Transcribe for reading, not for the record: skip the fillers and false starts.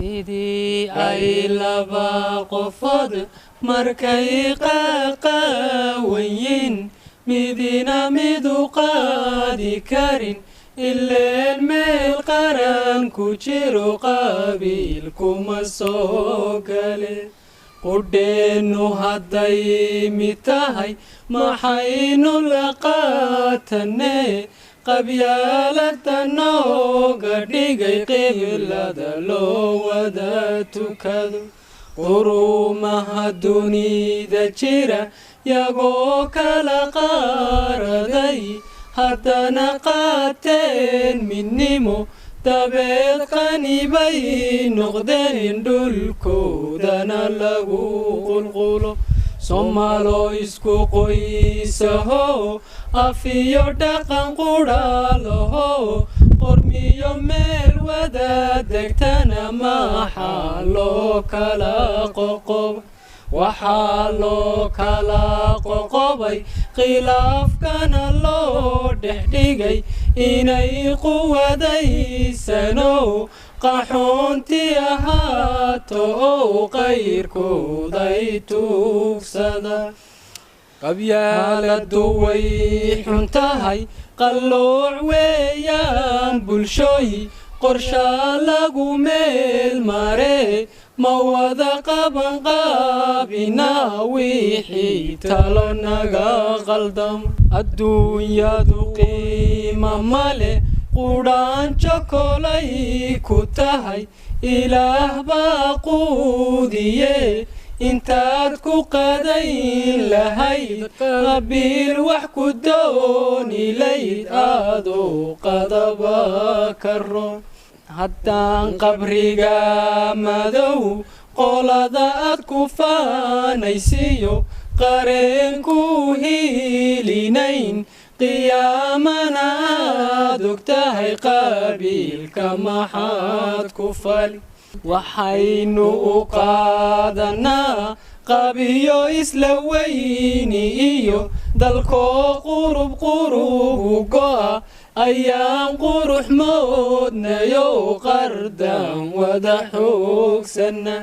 Sidii ay laba qofood markay qaqaawanyiin, midina midu qaadi karin, ileen meel qaran ku jiro qabiil kuma soo gale. Qudheennu hadday mid tahay maxaynu la qaatanee? Qabyaalada nooga dhigay qiblada loo wada tukado. Quruumaha dunida jira yagoo kala qaaraday haddana qaateen midnimo, dabeed qani bay noqdeen, dhulkoodana lagu qulqulo. Soomaalo isku qoysaho, af iyo dhaqan qudha laho, qormiyo meel wada degtana maxaa loo kala qoqob? Waxaa loo kala qoqobay, khilaafkana loo dhex dhigay, inay quwadaysano qaxoonti ahaato oo qayrkooday tuugsada. Qabyaaladu way xun tahay, qallooc weeyaan bulshooyi, qorshaa lagu meel maree ma wada qaban qaabinaa wixii talo naga qaldamo. Adduunyadu qiima male, qudhaanjo kolay ku tahay, Ilaah baa quudiye. Intaad ku qadayn lahayd qabiil wax ku dooni layd, aaduu qadaba karo. Haddaan qabriga madow qolada aad ku faanaysiyo qareen ku hiilinayn, qiyaamana aad og tahay, qabiilka maxaad ku fali? Waxaynu u qaadanaa qabiyo isla weyni iyo dalkoo qurub qurubu go'a ayaan qurux moodnayo, qardan wada xoogsana.